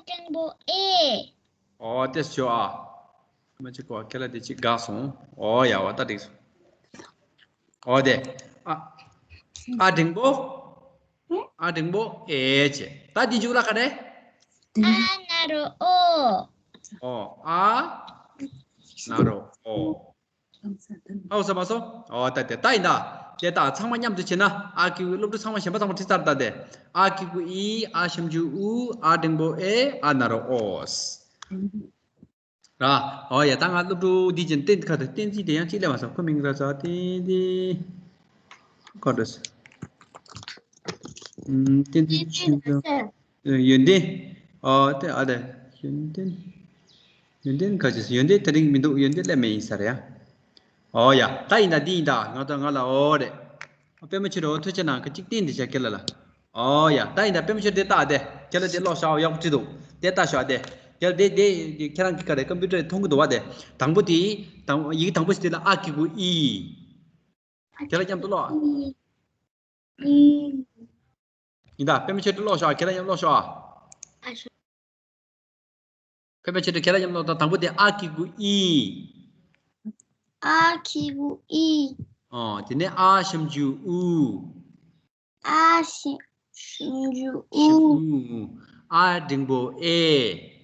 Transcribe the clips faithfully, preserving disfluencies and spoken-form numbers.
འགྲེང་བུ་ཨེ། ཨོ་དེ་ཤོ་ཨ། མ་ཅི་གོ་ཁྱེད་ལ་དེ་ཅི་དགའ་སོང་། ཨོ་ཡ་བ་ད་འགྲིག་སོང་། ཨོ་དེ། ཨ། ཨ་འགྲེང་བུ། ཨ་འགྲེང་བུ་ཨེ་བྱས། ད་འདི་མཇུག་ལ་ག་རེ། ཨ་ན་རོ་ཨོ། ཨོ་ཨ། ན་རོ་ཨོ། ཨའོ་ས་མ་སོ། ཨོ་ད་དེ་ད་ཡིན་ད། དེ་ད་ཚང་མ་མཉམ་དུ་བྱས་ན་ཨ་གི་གུ་སློབ་ཕྲུག་ཚང་མ་གཞན་པ་ཚང་མ་ཁྲིད་ཚར་ད་དེ། ཨ་གི་གུ་ཨི། ཨ་ཞབས་ཀྱུ་ཨུ། ཨ་འགྲེང་བུ་ཨེ། ཨ་ན་རོ་ཨོ། ར། ཨོ་ཡ་ད་ང་སློབ་ཕྲུག་འདི་ཅན་བསྟན་ཁ་དང་བསྟན་འཛིན་དེ་ཡང་གཅིག་སླེབས་མ་སོང་། ཁོ་མིང་ར་ས་བསྟན་འཛིན། ཁོ་འགྲོ་སོང་། ཨུམ། བསྟན་འཛིན་ཆོས་འབྱོར། ཡོན་ཏན། ཨོ་དེ་ཨ་དེ། ཡོན་ཏན། ཡོན་ཏན་ག་ཅི་ཡོན་ཏན་དེ་རིང་མི་འདུག་ཡོན་ཏན་སླེབས་མེད་ཡིན་ས་རེད་ཡ། ཨོ་ཡ་ད་ཡིན་ད་འདི་ཡིན་ད་ང་ད་ང་ལ་ཨོ་རེད། པད་མ་ཆོས་སྒྲོན་ཐུགས་རྗེ་གནང་། གཅིག་བསྟན་འདི་བྱ་ཁྱེད་ལ་ལ། ཨོ་ཡ་ད་ཡིན་ད་པད་མ་ཆོས་སྒྲོན་དེ་ལྟ་དེ་ཁྱེད་ལ་དེ་ཀློག་ཤག་ཡག་པོ་བྲིས་འདུག་དེ་ལྟ་ཤག་དེ། ཁྱེད་ལ་དེ་དེ་ཁྱེད་རང་གི་ག་རེ་ཀམ་པུ་ཊར་མཐོང་གི་འདུག་བ། དེ་དང་པོ་དེ། དང་ཡི་གེ་དང་པོ་ཞིག་དེ་ལ་ཨ་གི་གུ་ཨི། ཁྱེད་ལ་མཉམ་དུ་ཀློག་ཨ། ཡིན་ད། པད་མ་ཆོས་སྒྲོན་ཀློག་ཤག་ཁྱེད་རང་མཉམ་ཀློག་ཤག་པད་མ་ཆོས་སྒྲོན་ཁྱེད་རང་མཉམ་ཀློག་དང་། དང་པོ་དེ་ཨ་གི་གུ་ཨི། ཨ་གི་གུ་ཨི། ཨོ་དེ་ནས་ཨ་ཞབས་ཀྱུ་ཨུ། ཨ་ཞབས་ཞབས་ཀྱུ་ཨུ། ཞབས་ཀྱུ་ཨུ། ཨ་འགྲེང་བུ་ཨེ།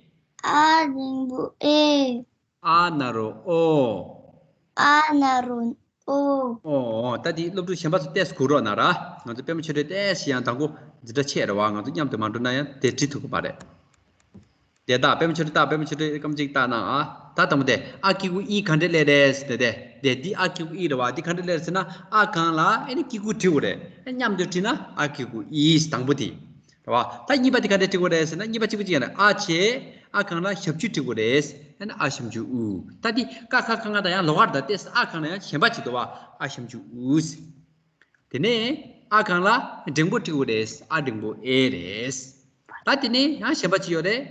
ཨ་འགྲེང་བུ་ཨེ། ཨ་ན་རོ་ཨོ། ཨ་ན་རོ་ཨོ། ཨོ་ཨོ། ད་དེ་སློབ་ཕྲུག་གཞན་པ་ཚོ་ཏོག་ཙམ་གོ་རོགས་གནང་ར། ང་ཚོ་པད་མ་ཆོས་སྒྲོན་ཏོག་ཙམ་ཡང་དང་པོ་འཛིན་གྲྭ་ཆད་རེད་བ། ང་ཚོ་མཉམ་དུ་མ་འགྲོ་ན་ཡང་དེ་འབྲི་ཐུབ་ཀྱི་མ་རེད། དེ་ལྟ། པད་མ་ཆོས་སྒྲོན་ལྟ། པད་མ་ཆོས་སྒྲོན་སྐམ་གཅིག་ལྟ་ན་ཨ། ད་དང་པོ་དེ་ཨ་གི་གུ་ཨི་ག་འདྲ་སླེབས་རེད་ཟེར་ཏེ། དེ་འདི་ཨ་གི་གུ་ཨི་རེད་བ། འདི་ག་འདྲ་སླེབས་རེད་ཟེར་ན་ཨ་གང་ལ་ཨེ་ནི་གི་གུ་བྲིས་དགོས་རེད། མཉམ་དུ་བྲིས་ན་ཨ་གི་གུ་ཨི། དང་པོ་དེ་རེད་བ། ད་གཉིས་པ་དེ་ག་འདྲ་བྲིས་དགོས་རེད་ཟེར་ན་གཉིས་པ་གཅིག་པ་གཅིག་ཡིན་ན་ཨ་བྱས། ཨ་གང་ལ་ཞབས་ཀྱུ་བྲིས་དགོས་རེད། ཨེ་ནི་ཨ་ཞབས་ཀྱུ་ཨུ། ད་འདི་ཀ་ཁ་ག་ང་དང་ཡང་ལོགས་ཀ་རེད། ད་ཏོག་ཙམ་ཨ་གང་ལ་ཡང་གཞན་པ་ཅིག་འདུག་བ། ཨ་ཞབས་ཀྱུ་ཨུ་ཟེར། དེ་ནས་ཨ་གང་ལ་འགྲེང་བུ་བྲིས་དགོས་རེད། ཨ་འགྲེང་བུ་ཨེ་རེད། ད་དེ་ནས་ཡང་གཞན་པ་ཅིག་ཡོད་རེད།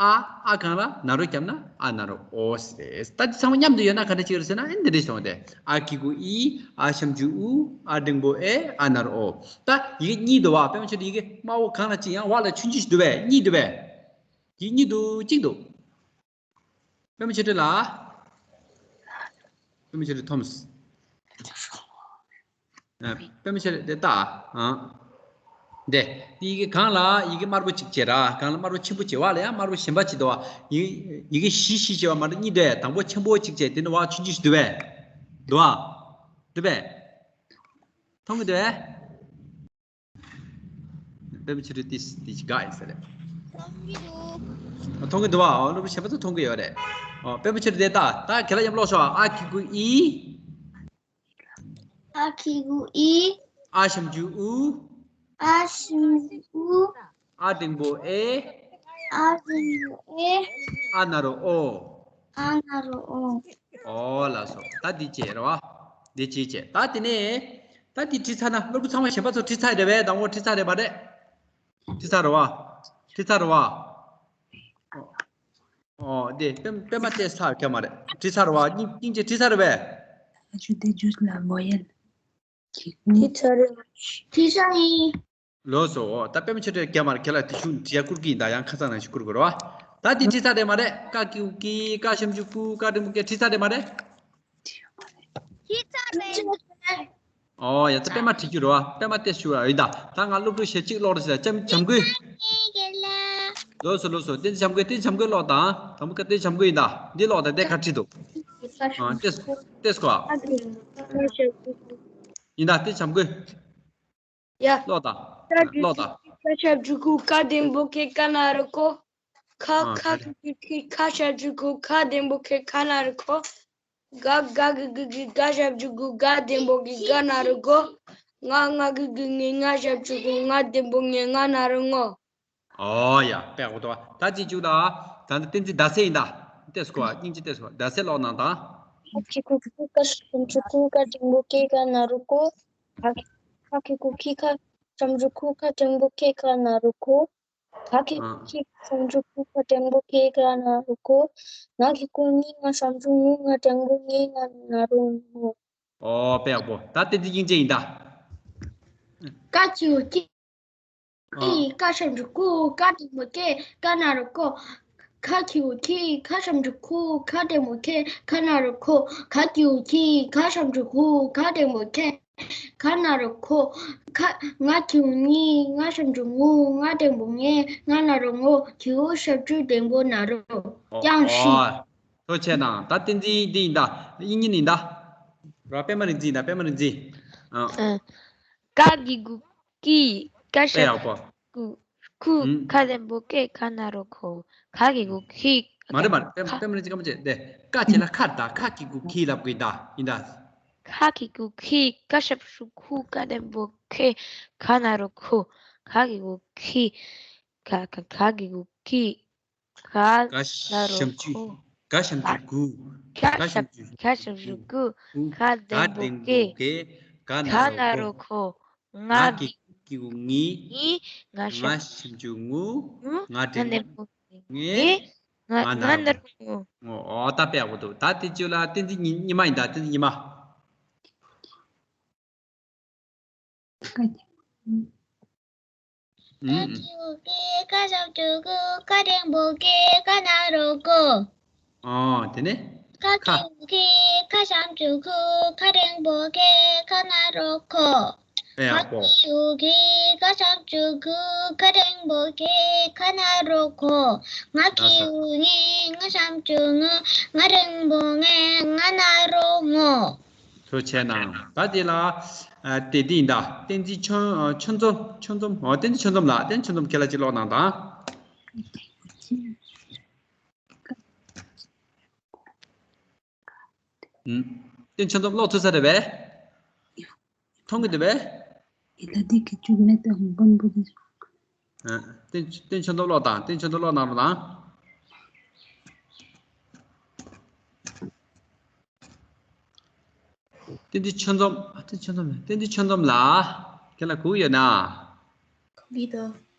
ཨ། ཨ་གང་ལ་ན་རོ་བརྒྱབ་ན་ཨ་ན་རོ་ཨོ་རེད། ད་དེ་ཚང་མ་མཉམ་དུ་ཡོད་ན་ག་འདྲ་ཅིག་རེད་ཟེར་ན་ཨེ་འདི་འདྲ་ཞིག་འདུག་སྟེ། ཨ་གི་གུ་ཨི། ཨ་ཞབས་ཀྱུ་ཨུ། ཨ་འགྲེང་བུ་ཨེ། ཨ་ན་རོ་ཨོ། ད་ཡི་གེ་གཉིས་འདུག་བ། པད་མ་ཆོས་སྒྲོན་ཡི་གེ་དམར་པོ་གང་ལ་གཅིག་ཡང་བ་ལ་ཆུང་ཆུང་ཞིག་འདུག་པས། གཉིས་འདུག་པས། ཡི་གེ་གཉིས་འདུག་གཅིག་འདུག་པད་མ་ཆོས་སྒྲོན་ལ། པད་མ་ཆོས་སྒྲོན་ཐོམས། ཨ། པད་མ་ཆོས་སྒྲོན་དེ་ལྟ། ཨ། འདི་ཡི་གེ་གང་ལ་ཡི་གེ་དམར་པོ་གཅིག་བྱས་ར། གང་ལ་དམར་པོ་ཆེན་པོ་བྱས། བ་ལ་ཡང་དམར་པོ་གཞན་པ་གཅིག་འདུག་བ། ཡི་ཡི་གེ་བཞི་བཞི་བྱས་པ་མ་གཏོགས་གཉིས་འདུག་དང་པོ་ཆེན་པོ་གཅིག་བྱས། དེ་ནས་བ་ཆུང་ཆུང་ཞིག་འདུག་པས། འདུག་བ། འདུག་པས། མཐོང་གི་འདུག་པས། པད་མ་ཆོས་སྒྲོན་ཏིས་ཏིས་ག་ཡིན་ས་རེད། མཐོང་གི་འདུག་མཐོང་གི་འདུག་བ། ཨོ། སློབ་ཕྲུག་གཞན་པ་ཚོ་མཐོང་གི་ཡོད་རེད། ཨོ། པད་མ་ཆོས་སྒྲོན་དེ་ལྟ། ད་ཁྱེད་རང་མཉམ་ཀློག་ཤོག་ཨ་གི་གུ་ཨི། ཨ་གི་གུ་ཨི། ཨ་ཞབས་ཀྱུ་ཨུ། ཨ་ཞབས་ཀྱུ་ཨུ། ཨ་འགྲེང་བུ་ཨེ། ཨ་འགྲེང་བུ་ཨེ། ཨ་ན་རོ་ཨོ། ཨ་ན་རོ་ཨོ། ཨོ་ལགས་སོ། ད་འདི་བྱས་རེད་བ། འདི་བྱས་བྱས། ད་དེ་ནས་ད་འདི་བྲིས་ཚར་ན། སློབ་ཕྲུག་ཚང་མ་གཞན་པ་ཚོ་བྲིས་ཚར་རེད་པས། དང་པོ་བྲིས་ཚར་རེད་པ་རེད། བྲིས་ཚར་རེད་བ། བྲིས་ཚར་རེད་བ། ཨོ། འདི་པད་པད་མ་བལྟས་ཚར་ཁྱོད་མ་རེད། བྲིས་ཚར་རེད་བ། སྙིང་སྙིང་རྗེ་བྲིས་ཚར་རེད་པས། ཨ་ཅོ་དེ་ཇུས་ལ་མོ་ཡན། བྲིས་ཚར་རེད། བྲིས་ཚར་ཡིན། ལགས་སོ། ད་པད་མ་ཆོས་སྒྲོན་རྒྱ་མར་ཁྱེད་ལ་དེ་ཤུགས་འདྲི་ཡ་བསྐུར་གྱི་ཡིན། ད་ཡང་ཁ་སང་ནང་བཞིན་བསྐུར་དགོས་རེད་བ། ད་དེ་བྲིས་ཚར་རེད་མ་རེད། ཀ་གི་གུ་ཀི། ཀ་ཞབས་ཀྱུ་ཀུ། ཀ་འགྲེང་བུ་ཀེ། བྲིས་ཚར་རེད་མ་རེད། བྲིས་ཚར་རེད། ཨོ་ཡ། ད་པད་མ་བྲིས་རྒྱུ་རེད་བ། པད་མ་བལྟས་ཞུ་བ་ཡིན་ད། ད་ང་སློབ་ཕྲུག་ཞེ་གཅིག་ཀློག་རེ་ཟེར། ལྕམ་ལྕམ་སྐུ། ལགས་སོ་ལགས་སོ། བསྟན་འཛིན་ལྕམ་སྐུ། བསྟན་འཛིན་ལྕམ་སྐུ་ཀློག་དང་། དང་པོ་ཀ་བསྟན་འཛིན་ལྕམ་སྐུ་ཡིན་ད། འདི་ཀློག་དང་། དེ་ག་བྲིས་འདུག་ཨ། བལྟས་བལྟས་སོ། ཡིན་ད། བསྟན་འཛིན་ལྕམ་སྐུ། ཡ། ཀློག་དང་། ཀློག་དང་། ཀ་ཞབས་ཀྱུ་ཀུ། ཀ་འགྲེང་བུ་ཀེ། ཀ་ན་རོ་ཀོ། ཁ། ཨ། ཁ་གི་གུ་ཁི། ཁ་ཞབས་ཀྱུ་ཁུ། ཁ་འགྲེང་བུ་ཁེ། ཁ་ན་རོ་ཁོ། ག། ག་གི་གུ་གི། ག་ཞབས་ཀྱུ་གུ། ག་འགྲེང་བུ་གི། ག་ན་རོ་གོ། ང་། ང་གི་གུ་ངི། ང་ཞབས་ཀྱུ་གུ། ང་འགྲེང་བུ་ངེ། ང་ན་རོ་ངོ། ཨོ་ཡ། དཔེ་ཡག་པོ་འདུག་བ། ད་ཅི་བཅུག་ད། ད་ནི་བསྟན་འཛིན་ཟླ་ཚེ་ཡིན་ད། བལྟས་སོ། སྙིང་རྗེ་བལྟས་སོ། ཟླ་ཚེ་ཀློག་གནང་དང་། ཁ་གི་གུ་གི། ཁ་ཞབས་ཀྱུ་ཀུ། ཁ་འགྲེང་བུ་ཀེ། ཁ་ན་རོ་ཀོ། ཁ་གི་གུ་གི། ཁ་ཞབས་ཀྱུ་ཀུ། ཁ་འགྲེང་བུ་ཁེ། ཁ་ན་རོ་ཁོ། ག་གི་གུ་གི། ཁ་ཞབས་ཀྱུ་གུ། ཁ་འགྲེང་བུ་ཁེ། ཁ་ན་རོ་ཁོ། ང་གི་གུ་ངི། ང་ཞབས་ཀྱུ་ངུ། ང་འགྲེང་བུ་ངེ། ང་ན་རོ་ངོ། ཨོ། དཔེ་ཡག་པོ། ད་བསྟན་འཛིན་སྙིང་རྗེ་ཡིན་ད། ཀ་གི་གུ་ཀི། ཨ། ཀ་ཞབས་ཀྱུ་ཀུ། ཀ་འགྲེང་བུ་ཀེ། ཀ་ན་རོ་ཀོ། ཁ་གི་གུ་ཁི། ཁ་ཞབས་ཀྱུ་ཁུ། ཁ་འགྲེང་བུ་ཁེ། ཁ་ན་རོ་ཁོ། ཁ་གི་གུ་ཁི། ཁ་ཞབས་ཀྱུ་ཁུ། ཁ་འགྲེང་བུ་ཁེ། ཁ་ན་རོ་ཁོ། ཁ། ང་གི་གུ་ངི། ང་ཞབས་ཀྱུ་ངུ། ང་འགྲེང་བུ་ངེ། ང་ན་རོ་ངོ། གི་གུ་ཞབས་ཀྱུ་འགྲེང་བུ་ན་རོ། ཨོ། ཡང་ཧྲི། ཨོ། ཐུགས་རྗེ་གནང་། ད་བསྟན་འཛིན་འདི་ཡིན་ད། དབྱིག་གཉེན་ཡིན་ད། ར། པད་མ་རིག་འཛིན་ད། པད་མ་རིག་འཛིན། ཨ། ཨ། ཀ་གི་གུ་ཀི། ཀ་དཔེ་ཞབས་ཡག་པོ། ཀྱུ་ཀུ། ཨུམ། ཁ་འགྲེང་བུ་ཀེ། ཁ་ན་རོ་ཁོ། ཁ་གི་གུ་ཁི། མ་རེད་མ་རེད། པད་ཁ། པད་མ་རིག་འཛིན་སྐར་མ་བྱེད་དེ། ཀ་བྱེད་ལ་ཁ་ད། ཁ་གི་གུ་ཁི་ལབ་དགོས་ད། ཡིན་ད། ཁ་གི་གུ་ཁི། ཀ་ཞབས་ཀྱུ་ཀུ། ཁ་འགྲེང་བུ་ཀེ། ཁ་ན་རོ་ཁོ། ཁ་གི་གུ་ཁི། ཁ་ཁ་ཁ་གི་གུ་ཁི། ཁ་ཁ་ན་རོ་ཞབས་ཀྱུ་ཁོ། ཁ་ཞབས་ཀྱུ་ཁ། ཀུ། ཁ་ཁ་ཞབས། ཞབས་ཀྱུ། ཁ་ཞབས་ཀྱུ་ཀུ། ཁ་ཁ་འགྲེང་བུ་འགྲེང་བུ་ཀེ། ཀེ། ཁ་ན་ཁ་ན་རོ་རོ་ཁོ། ཁོ། ང་ང་གི་གི་གུ་ངི། ངི། ང་ང་ཞབས་ཞབས་ཀྱུ་ངུ། ངུ། ང་ང་འགྲེང་བུ་འགྲེང་བུ་ངེ། ངེ། ང་ང་ན་ང་ན་རོ། རོ་ངོ། ཨོ། ད་དཔེ་ཡག་པོ་འདུག། ད་དེ་བཅུ་ལ་བསྟན་འཛིན་ཉི་ཉི་མ་ཡིན་ད། བསྟན་འཛིན་ཉི་མ། ཀ་ཨུམ། གི་གུ་གི། ཀ་ཞབས་ཀྱུ་ཀུ། ཁ་འགྲེང་བུ་ཁེ། ཁ་ན་རོ་ཁོ། ཨོ། དེ་ནས། ཁ་ཁ། གི་གུ་གི། ཁ་ཞབས་ཀྱུ་ཁུ། ཁ་འགྲེང་བུ་ཁེ། ཁ་ན་རོ་ཁོ། ཨེ། ཡག་པོ། ཁ་གི་གུ་གི། ཁ་ཞབས་ཀྱུ་ཀུ། ཁ་འགྲེང་བུ་ཁེ། ཁ་ན་རོ་ཁོ། ང་གི་གུ་ངི། ང་ཞབས་ཀྱུ་ངུ། ང་འགྲེང་བུ་ངེ། ང་ན་རོ་ངོ། ཐུགས་རྗེ་གནང་། ད་དེ་ལ། ཨ། དེ་དེ་ཡིན་ད། བསྟན་འཛིན་ཆོས། ཨ། ཆོས་འཛོམས། ཆོས་འཛོམས། ཨོ། བསྟན་འཛིན་ཆོས་འཛོམས་ལགས། བསྟན་འཛིན་ཆོས་འཛོམས། ཁྱེད་ལ་ཅིག་ཀློག་གནང་དང་། ཨུམ། བསྟན་འཛིན་ཆོས་འཛོམས་ཀློག་ཐུབ་ས་རེད་པས། མཐོང་གི་འདུག་པས། ཨི་ད་དེ་གི་བཅུག་མེད་དང་བོན་པོ་དེ། ཨ། བསྟན་བསྟན་འཛིན་ཆོས་འཛོམས་ཀློག་དང་། བསྟན་འཛིན་ཆོས་འཛོམས་ཀློག་གནང་རོགས་དང་། བསྟན་འཛིན་ཆོས་འཛོམས། བསྟན་འཛིན་ཆོས་འཛོམས། བསྟན་འཛིན་ཆོས་འཛོམས་ལགས། ཁྱེད་ལ་གོ་ཡོད་ན། གོ་གི་འདུག།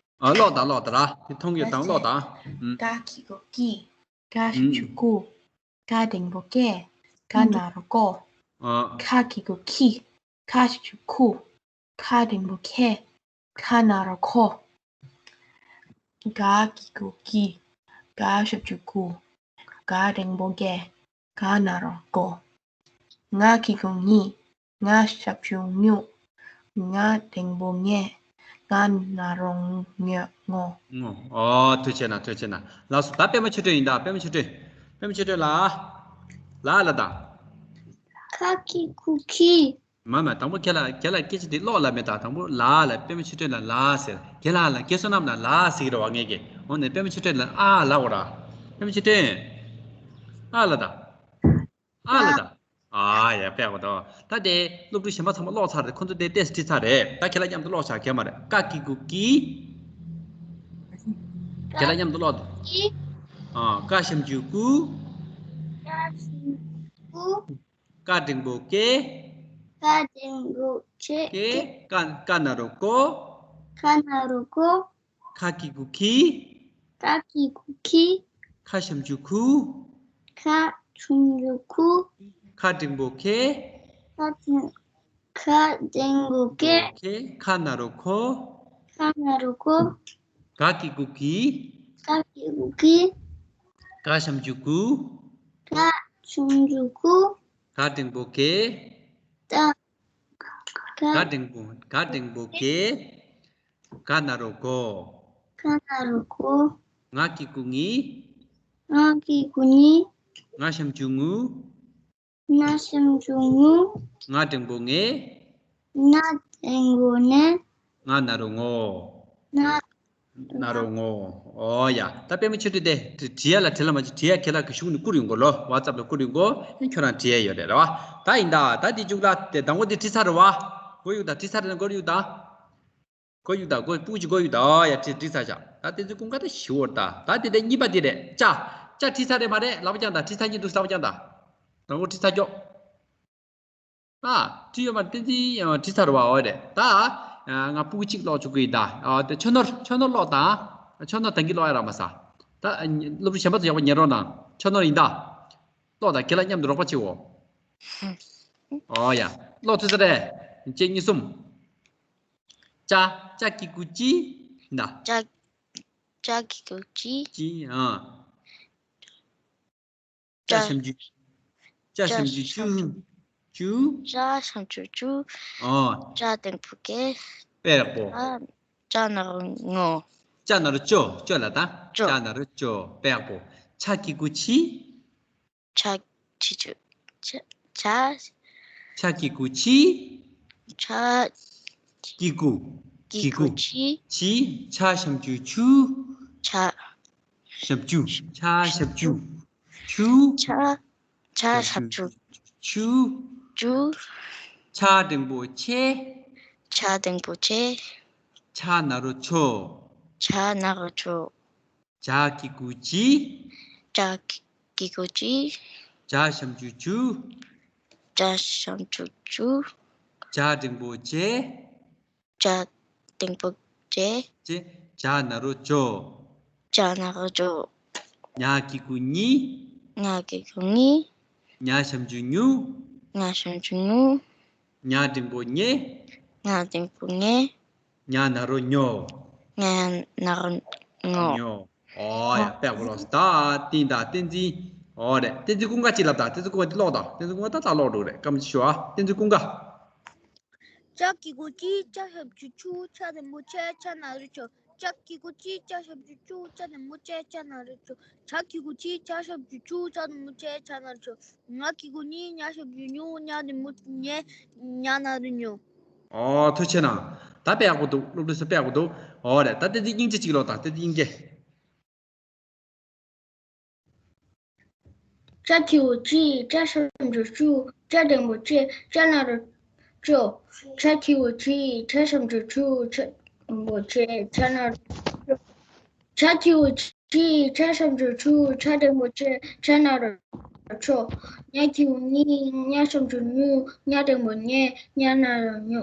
ཨ། ཀློག་དང་། ཀློག་དང་ར། དེ་མཐོང་ཡོད་དང་ཀློག་དང་། ཨུམ། ཀ་གི་གུ་ཀི། ཀ་ཞབས་ཀྱུ་ཀུ། ཀ་འགྲེང་བུ་ཀེ། ཀ་ན་རོ་ཀོ། ཨ། ཁ་གི་གུ་ཁི། ཁ་ཞབས་ཀྱུ་ཁུ། ཁ་འགྲེང་བུ་ཁེ། ཁ་ན་རོ་ཁོ། ག་གི་གུ་གི། ག་ཞབས་ཀྱུ་གུ། ག་འགྲེང་བུ་གེ། ག་ན་རོ་གོ། ང་གི་གུ་ངི། ང་ཞབས་ཀྱུ་ངུ། ང་འགྲེང་བུ་ངེ། ང་ན་རོ་ངོ། ངོ། ཨོ། ཐུགས་རྗེ་གནང་། ཐུགས་རྗེ་གནང་། ལགས་སོ། ད་པད་མ་ཆོས་སྒྲོན་ཡིན་ད། པད་མ་ཆོས་སྒྲོན། པད་མ་ཆོས་སྒྲོན་ལགས། ལགས་ལ་དང་། ཁ་གི་གུ་ཁི། མ་མ། དང་པོ་ཁྱེད་ལ། ཁྱེད་ལ་སྐད་ཆ་དེ་ཀློག་ལབ་མེད་ད། དང་པོ་ལ་ལ། པད་མ་ཆོས་སྒྲོན་ལ་ལ་ཟེར། ཁྱེད་ལ་ལ། ཁྱེད་བསོད་ནམས་ལ་ལ་ཟེར་གི་རེད་བ་ངས་ཀྱི། འོ་ནས་པད་མ་ཆོས་སྒྲོན་ལ་ཨ་ལབ་འོ་ར། པད་མ་ཆོས་སྒྲོན། ཨ་ལ་ད། ཨ་ལ་ད། ཨ་ཡ། དཔེ་ཡག་པོ་འདུག། ད་དེ་སློབ་ཕྲུག་གཞན་པ་ཚང་མ་ཀློག་ཚར་རེད། ཁོ་ཚོ་དེ་ཏོག་ཙམ་བྲིས་ཚར་རེད། ད་ཁྱེད་ལ་མཉམ་དུ་ཀློག་བྱ། གལ་མ་རེད། ཀ་གི་གུ་ཀི། ཁྱེད་ལ་མཉམ་དུ་ཀློག་དང་། ཨ། ཀ་ཞབས་ཀྱུ་ཀུ། ཀ་ཞབས་ཀྱུ་ཀུ། ཀ་འགྲེང་བུ་ཀེ། ཀ་འགྲེང་བུ་ཀེ། ཀེ། ཀ་ཀ་ན་རོ་ཀོ། ཀ་ན་རོ་ཀོ། ཁ་གི་གུ་ཁི། ཁ་གི་གུ་ཁི། ཁ་ཞབས་ཀྱུ་ཁུ། ཁ་ཞབས་ཀྱུ་ཁུ། ཁ་འགྲེང་བུ་ཁེ། ཁ་འགྲེང་ཁ་འགྲེང་བུ་ཁེ། ཁེ། ཁ་ན་རོ་ཁོ། ཁ་ན་རོ་ཁོ། ག་གི་གུ་གི། ག་གི་གུ་གི། ག་ཞབས་ཀྱུ་གུ། ག་ཞབས་ཀྱུ་གུ། ག་འགྲེང་བུ་གེ། ག་ག་ག་འགྲེང་བུ། ག་འགྲེང་བུ་གེ། ག་ན་རོ་གོ། ག་ན་རོ་གོ། ང་གི་གུ་ངི། ང་གི་གུ་ངི། ང་ཞབས་ཀྱུ་ངུ། ང་ཞབས་ཀྱུ་ངུ། ང་འགྲེང་བུ་ངེ། ང་འགྲེང་བུ་ངེ། ང་ན་རོ་ངོ། ང་ན་རོ་ངོ། ཨོ་ཡ། ད་པད་མ་ཆོས་སྒྲོན་དེ་བྲི་ཡ་ལ་བྲིས་ལ་མ་བྱེད། བྲི་ཡ་ཁྱེད་ལ་གི་གཞུག་ནས་བསྐུར་ཡོང་གོ་ལོ། ཝ་ཙབ་ལ་བསྐུར་ཡོང་གོ། ཨེ་ཁྱོད་རང་བྲི་ཡ་ཡོད་རེད་ར་བ། ད་ཡིན་ད། ད་དེ་མཇུག་ལ་དེ་དང་པོ་དེ་བྲིས་ཚར་རེད་བ། གོ་ཡོད་ད། བྲིས་ཚར་རེད་ན་གོ་ཡོད་ད། གོ་ཡོད་ད། གོ་སྤུ་གཅིག་གོ་ཡོད་ད། ཨོ་ཡ། བྲིས་བྲིས་ཚར་བཞག། ད་དེ་ཚོ་ཀུན་དགའ་ད་ཞི་བོར་ད། ད་དེ་དེ་གཉིས་པ་དེ་རེད། ཅ་ཅ་བྲིས་ཚར་རེད་མ་རེད། ལག་པ་བརྐྱངས་ད། བྲིས་ཚར་གྱི་འདུག། ལག་པ་བརྐྱངས་ད། དང་པོ་བྲིས་ཚར་ཀྱོག། ཨ། བྲིས་ཡོད་མ་རེད། བསྟན་འཛིན་ཡང་བྲིས་ཚར་བ། འོ་རེད་ད། ང་སྤུ་གུ་གཅིག་ཀློག་བཅུག་གི་ཡིན་ད། ཨ། དེ་ཆོས་ནོར། ཆོས་ནོར་ཀློག་དང་། ཆོས་ནོར་ད་གིན་ཀློག་ཡ་རག་མ་སོང་། ད་སློབ་ཕྲུག་གཞན་པ་ཚོ་ཡག་པོ་ཉན་རོགས་གནང་། ཆོས་ནོར་ཡིན་ད། ཀློག་དང་། ཁྱེད་ལ་མཉམ་དུ་རོགས་པ་བྱེད་འོ། ཨོ་ཡ། ཀློག་ཐུབ་ས་རེད། གཅིག་གཉིས་གསུམ། ཅ། ཅ་གི་གུ་ཅི། ད། ཅ། ཅ་གི་གུ་ཅི། ཅི། ཨ། ཅ་ཅ། ཞབས་ཀྱུ། ཅ་ཅ་ཞབས་ཀྱུ་ཅུ། ཞབས་ཀྱུ། ཅུ། ཅ་ཞབས་ཀྱུ་ཅུ། ཨོ། ཅ་འགྲེང་བུ་ཀེ། པེ་ཡག་པོ། ཨ། ཅ་ན་རོ་ཉོ། ཅ་ན་རོ་ཅོ། ཅོ་ལ་ད། ཅོ། ཅ་ན་རོ་ཅོ། པེ་ཡག་པོ། ཆ་གི་གུ་ཆི། ཆ། ཆི་ཆུ། ཆ། ཆ། ཆ་གི་གུ་ཆི། ཆ། གི་གུ། གི་གི་གུ་གུ། ཆི། ཆི། ཆ་ཞབས་ཀྱུ་ཆུ། ཆ། ཞབས་ཀྱུ། ཆ་ཞབས་ཀྱུ། ཆུ། ཆ། ཆ་ཞབས་ཀྱུ། ཆུ། ཆུ། ཆ་འགྲེང་བུ་ཆེ། ཆ་འགྲེང་བུ་ཆེ། ཆ་ན་རོ་ཆོ། ཆ་ན་རོ་ཆོ། ཇ་གི་གུ་ཇི། ཇ་གི་གུ་ཇི། ཇ་ཞབས་ཀྱུ་ཇུ། ཇ་ཞབས་ཀྱུ་ཇུ། ཇ་འགྲེང་བུ་ཇེ། ཇ་འགྲེང་བུ་ཇེ། ཇེ། ཇ་ན་རོ་ཇོ། ཇ་ན་རོ་ཇོ། ཉ་གི་གུ་ཉི། ཉ་གི་གུ་ཉི། ཉ་ཞབས་ཀྱུ་ཉུ། ཉ་ཞབས་ཀྱུ་ཉུ། ཉ་འགྲེང་བུ་ཉེ། ཉ་འགྲེང་བུ་ཉེ། ཉ་ན་རོ་ཉོ། ཉ་ན་རོ་ཉོ། ཉོ། ཨོ་ཡ། ཨོ། དཔེ་ཡག་པོ་ལོས། ད་དེ་ད་བསྟན་འཛིན། ཨོ་རེད། བསྟན་འཛིན་ཀུན་དགའ་ཅིག་ལབ། ད་བསྟན་འཛིན་ཀུན་དགའ་དེ་ཀློག་ད། བསྟན་འཛིན་ཀུན་དགའ་ད་ད་ཀློག་འགྲོ་རེད། སྐར་མ་གཅིག་ཞུ་ཨ། བསྟན་འཛིན་ཀུན་དགའ། ཇ་གི་གུ་ཇི། ཇ་ཞབས་ཀྱུ་ཇུ། ཇ་འགྲེང་བུ་ཇེ། ཇ་ན་རོ་ཇོ། ཇ་གི་གུ་ཇི། ཇ་ཞབས་ཀྱུ་ཇུ། ཇ་འགྲེང་བུ་ཇེ། ཇ་ན་རོ་ཇོ། ཇ་གི་གུ་ཇི། ཇ་ཞབས་ཀྱུ་ཇུ། ཇ་འགྲེང་བུ་ཇེ། ཇ་ན་རོ་ཇོ། ཉ་གི་གུ་ཉི། ཉ་ཞབས་ཀྱུ་ཉུ། ཉ་འགྲེང་བུ་ཉེ། ཉ་ན་རོ་ཉོ། ཨོ། ཐུགས་རྗེ་གནང་། ད་དཔེ་ཡག་པོ་འདུག། སློབ་ཕྲུག་ཚོ་དཔེ་ཡག་པོ་འདུག། ཨོ་རེད། ད་བསྟན་འཛིན་སྙིང་རྗེ་གཅིག་ཀློག་དང་། བསྟན་འཛིན་སྙིང་རྗེ། ཇ་གི་གུ་ཇི། ཇ་ཞབས་ཀྱུ་ཇུ། ཇ་འགྲེང་བུ་ཇེ། ཇ་ན་རོ་ཇོ། ཇ་གི་གུ་ཇི། ཇ་ཞབས་ཀྱུ་ཇུ། ཇ་འགྲེང་བུ་ཇེ། ཇ་ན་རོ་ཇོ། ཇ་གི་གུ་ཇི། ཇ་ཞབས་ཀྱུ་ཇུ། ཇ་འགྲེང་བུ་ཇེ། ཇ་ན་རོ་ཇོ། ཉ་གི་གུ་ཉི། ཉ་ཞབས་ཀྱུ་ཉུ། ཉ་འགྲེང་བུ་ཉེ། ཉ་ན་རོ་ཉོ།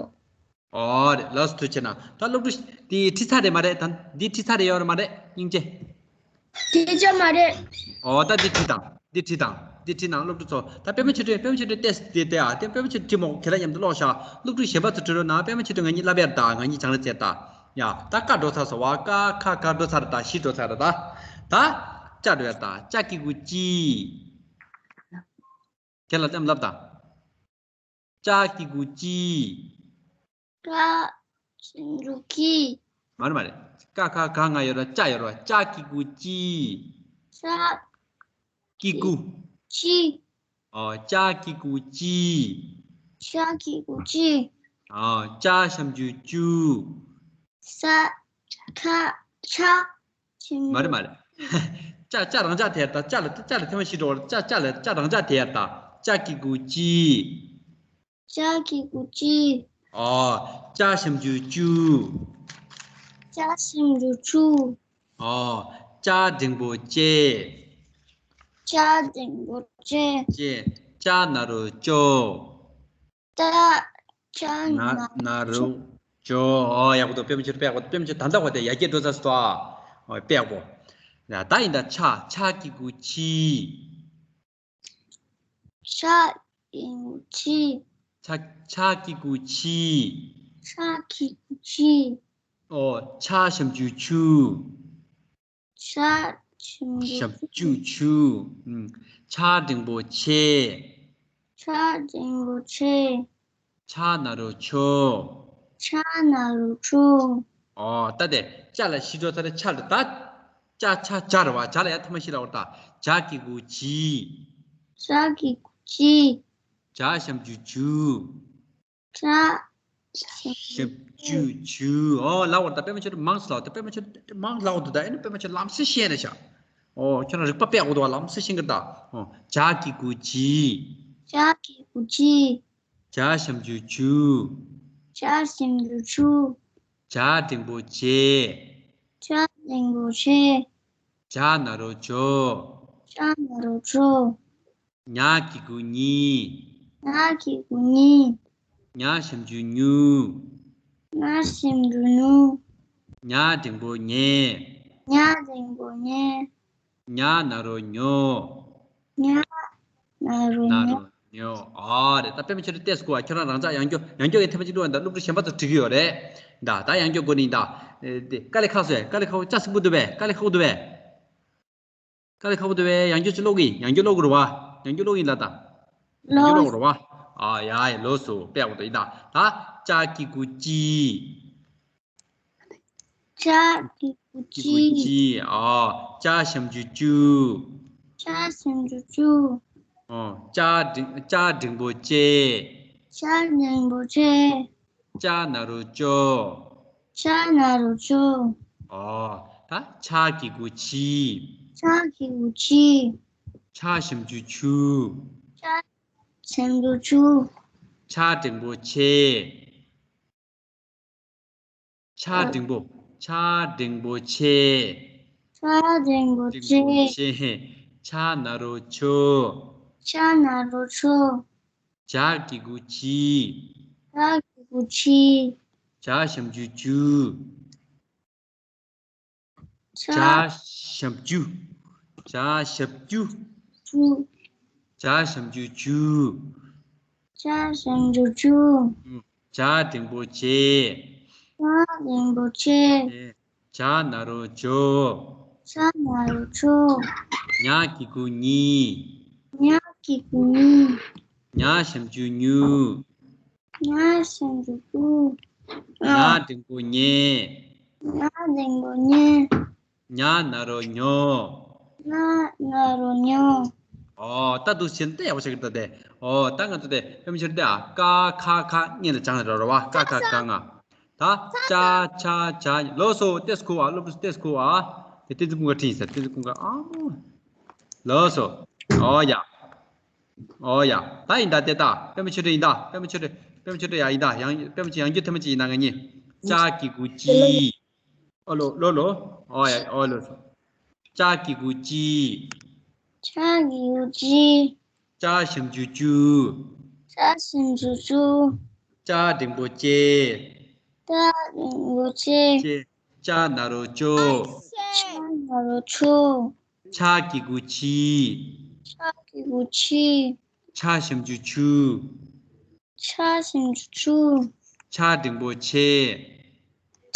ཨོ་རེད། ལགས་སོ། ཐུགས་རྗེ་གནང་། ད་སློབ་ཕྲུག་འདི་བྲིས་ཚར་རེད་མ་རེད། ད་འདི་བྲིས་ཚར་རེད་ཡོད་རེད་མ་རེད། སྙིང་རྗེ། བྲིས་ཚར་མ་རེད། ཨོ། ད་འདི་བྲིས་དང་། འདི་བྲིས་དང་། འདི་བྲིས་དང་སློབ་ཕྲུག་ཚོ། ད་པད་མ་ཆོས་སྒྲོན། པད་མ་ཆོས་སྒྲོན་ཏེས་དེ་དེ་ཨ། དེ་པད་མ་ཆོས་སྒྲོན་བྲིས་མོ་ཁྱེད་རང་མཉམ་དུ་ཀློག་ཤག། སློབ་ཕྲུག་གཞན་པ་ཚོ་བྲིས་རོགས་གནང་། པད་མ་ཆོས་སྒྲོན་ང་གཉིས་བསླབ་ཡར་ད། ང་གཉིས་སྦྱང་ར་བྱེད་ད། ཡ། ད་ཀ་འགྲོ་ཚར་སོང་བ། ཀ་ཁ་ག་འགྲོ་ཚར་ད། བཞི་འགྲོ་ཚར་ད། ད་ཅ་འགྲོ་ཡར་ད། ཅ་གི་གུ་ཅི། ཁྱེད་ལ་ཙམ་ལབ་ད། ཅ་གི་གུ་ཅི། ཀ་ཞབས་ཀྱུ་ཀི། མ་རེད་མ་རེད། ཀ་ཁ་ག་ང་ཡོད་ར། ཅ་ཡོད་ར། ཅ་གི་གུ་ཅི། ཅ། གི་གུ། ཅི། ཨོ། ཅ་གི་གུ་ཅི། ཅ་གི་གུ་ཅི། ཨོ། ཅ་ཞབས་ཀྱུ་ཅུ། ས། ཁ། ཆ། མ་རེད་མ་རེད། ཅ། ཅ་རང་ཅག་དེ་ཡར་ད། ཅ་ལ། ཅ་ལ་ཐེངས་མ་བཞི་འགྲོ་བར། ཅ། ཅ་ལ། ཅ་རང་ཅག་དེ་ཡར་ད། ཅ་གི་གུ་ཅི། ཅ་གི་གུ་ཅི། ཨོ། ཅ་ཞབས་ཀྱུ་ཅུ། ཅ་ཞབས་ཀྱུ་ཅུ། ཨོ། ཇ་འགྲེང་བུ་ཇེ། ཇ་འགྲེང་བུ་ཇེ། ཇེ། ཇ་ན་རོ་ཇོ། ཇ། ཇ་ན། ན་རོ་ཇོ། ཨོ། ཡག་པོ་འདུག། པད་མ་ཆོས་སྒྲོན་དཔེ་ཡག་པོ་འདུག། པད་མ་ཆོས་སྒྲོན་ད་ལྟ་བ་དེ་ཡར་རྒྱས་འགྲོ་ཚར་སོང་ཨ། ཨོ། དཔེ་ཡག་པོ། ཡ། ད་ཡིན་ད། ཆ། ཆ་གི་གུ་ཆི། ཆ་གི་གུ་ཆི། ཆ། ཆ་གི་གུ་ཆི། ཆ་གི་གུ་ཆི། ཨོ། ཆ་ཞབས་ཀྱུ་ཆུ། ཆ་ཞབས་ཀྱུ། ཞབས་ཀྱུ་ཆུ། ཨུམ། ཆ་འགྲེང་བུ་ཆེ། ཆ་འགྲེང་བུ་ཆེ། ཆ་ན་རོ་ཆོ། ཆ་ན་རོ་ཆོ། ཨོ། ད་དེ་ཅ་ལ་བཞི་འགྲོ་ཚར། ཆ་ལ་ད། ཅ་ཆ་ཇ་རེད་བ། ཇ་ལ་ཡར་ཐེངས་མ་བཞི་ལབ་པ་རེད་ད། ཇ་གི་གུ་ཇི། ཇ་གི་གུ་ཇི། ཇ་ཞབས་ཀྱུ་ཇུ། ཇ། ཞབས་ཀྱུ་ཇུ། ཨོ། ལབ་པ་རེད་ད། པད་མ་ཆོས་སྒྲོན་མང་ཙམ་ལབ་ད། པད་མ་ཆོས་སྒྲོན་མང་ཙམ་ལབ་འདུག་ད། ཨེ་ནི་པད་མ་ཆོས་སྒྲོན་ལམ་སེང་ཤེས་རེད་ཤག། ཨོ། ཁྱོད་རང་རིག་པ་དཔེ་ཡག་པོ་འདུག་བ། ལམ་སེང་ཤེས་ཀྱི་རེད་ད། ཨོ། ཇ་གི་གུ་ཇི། ཇ་གི་གུ་ཇི། ཇ་ཞབས་ཀྱུ་ཇུ། ཇ་ཞབས་ཀྱུ་ཇུ། ཇ་འགྲེང་བུ་ཇེ། ཇ་འགྲེང་བུ་ཇེ། ཇ་ན་རོ་ཇོ། ཇ་ན་རོ་ཇོ། ཉ་གི་གུ་ཉི། ཉ་གི་གུ་ཉི། ཉ་ཞབས་ཀྱུ་ཉུ། ཉ་ཞབས་ཀྱུ་ཉུ། ཉ་འགྲེང་བུ་ཉེ། ཉ་འགྲེང་བུ་ཉེ། ཉ་ན་རོ་ཉོ། ཉ་ན་རོ་ན་ཉོ། རོ་ཉོ། ཨ་རེད། ད་པད་མ་ཆོས་སྒྲོན་ཏོག་ཙམ་སྒུག་ཨ། ཁྱོད་རང་རང་ཅག་ཡང་བསྐྱར། ཡང་བསྐྱར་གྱི་ཐེངས་མ་གཅིག་འགྲོ་ཡིན་ད། སློབ་ཕྲུག་གཞན་པ་ཚོ་འགྲིག་གི་ཡོད་རེད་ད། ད་ཡང་བསྐྱར་སྒུག་ནི་ཡིན་ད། ཨེ་དེ་དཀའ་ལས་ཁག་སོང་ཨེ། དཀའ་ལས་ཁག་པོ་ཅག་སིམ་པོ་འདུག་པས། དཀའ་ལས་ཁག་པོ་འདུག་པས། དཀའ་ལས་ཁག་པོ་འདུག་པས། ཡང་བསྐྱར་ཅིག་ཀློག་གི་ཡིན། ཡང་བསྐྱར་ཀློག་གི་རེད་བ། ཡང་བསྐྱར་ཀློག་གི་ཡིན་ལ་ད། ཡང་བསྐྱར་ཀློག་གི་རེད་བ། ཨ་ཡ་ཡ་ལོས་སོ། དཔེ་ཡག་པོ་འདུག་ཡིན་ད། ད་ཅ་གི་གུ་ཅི། ཅ་གི་གུ་ཅི། ཅི། ཨ་ཅ་ཞབས་ཀྱུ་ཅུ། ཅ་ཞབས་ཀྱུ་ཅུ། ཨ་ཅ་འགྲེང་ཅ་འགྲེང་བུ་ཅེ། ཅ་འགྲེང་བུ་ཅེ། ཅ་ན་རོ་ཅོ། ཅ་ན་རོ་ཅོ། ཨོ། ད་ཆ་གི་གུ་ཆི། ཆ་གི་གུ་ཆི། ཆ་ཞབས་ཀྱུ་ཆུ། ཆ་ཞབས་ཀྱུ་ཆུ། ཆ་འགྲེང་བུ་ཆེ། ཆ་འགྲེང་བུ། ཆ་འགྲེང་བུ་ཆེ། ཆ་འགྲེང་བུ་ཆེ། ཆེ། ཆ་ན་རོ་ཆོ། ཆ་ན་རོ་ཆོ། ཇ་གི་གུ་ཇི། ཇ་གི་གུ་ཇི། ཇ་ཞབས་ཀྱུ་ཇུ། ཇ་ཇ་ཞབས་ཀྱུ། ཇ་ཞབས་ཀྱུ། ཇུ། ཇ་ཞབས་ཀྱུ་ཇུ། ཇ་ཞབས་ཀྱུ་ཇུ། ཇ་འགྲེང་བུ་ཇེ། ཇ་འགྲེང་བུ་ཇེ། ཇ་ན་རོ་ཇོ། ཇ་ན་རོ་ཇོ། ཉ་གི་གུ་ཉི། ཉ་གི་གུ་ཉི། ཉ་ཞབས་ཀྱུ་ཉུ། ཉ་ཞབས་ཀྱུ་ཉུ། ཉ་འགྲེང་བུ་ཉེ། ཉ་འགྲེང་བུ་ཉེ། ཉ་ན་རོ་ཉོ། ཉ་ན་རོ་ཉོ། ཨོ། ད་འདུག་སེ་བྱས་ན་ད་ཡག་པོ་ཆགས་ཀྱི་འདུག་ད་དེ། ཨོ། ད་ང་ཚོ་དེ་དཔེ་མི་སྲིད་དེ་ཨ། ཀ་ཁ་ག་གཉིས་ལ་སྦྱངས་ནས་འགྲོ་རོགས་པ། ཀ་ཁ་ག་ང་། ད་ཅ་ཆ་ཇ། ལགས་སོ། ཏོག་ཙམ་ཁུག་ཨ། ལགས་སོ། ཏོག་ཙམ་ཁུག་ཨ། དེ་བསྟན་འཛིན་ཀུན་དགའ་ཁྲིད་ཡིན་ཟེར། བསྟན་འཛིན་ཀུན་དགའ་ཨ། ལགས་སོ། ཨོ་ཡ། ཨོ་ཡ། ད་ཡིན་ད་དེ་ད། པད་མ་ཆོས་སྒྲོན་ཡིན་ད། པད་མ་ཆོས་སྒྲོན། པད་མ་ཆོས་སྒྲོན་ཡ་ཡིན་ད། ཡང་པད་མ་ཆོས། ཡང་བསྐྱར་ཐེངས་མ་གཅིག་ཡིན་ད་ང་གཉིས། ཅ་གི་གུ་ཅི། ཨོ་ལོ་ལོ་ལོ། ཨོ་ཡ་ཨོ་ལོ། ཅ་གི་གུ་ཅི། ཅ་གི་གུ་ཅི། ཅ་ཞབས་ཀྱུ་ཅུ། ཅ་ཞབས་ཀྱུ་ཅུ། ཅ་འགྲེང་བུ་ཅེ། ཅ་འགྲེང་བུ་ཅེ། ཅེ། ཅ་ན་རོ་ཅོ། ཅ་ན་རོ་ཅོ། ཆ་གི་གུ་ཆི། ཆ་གི་གུ་ཆི། ཆ་ཞབས་ཀྱུ་ཆུ། ཆ་ཞབས་ཀྱུ་ཆུ། ཆ་འགྲེང་བུ་ཆེ།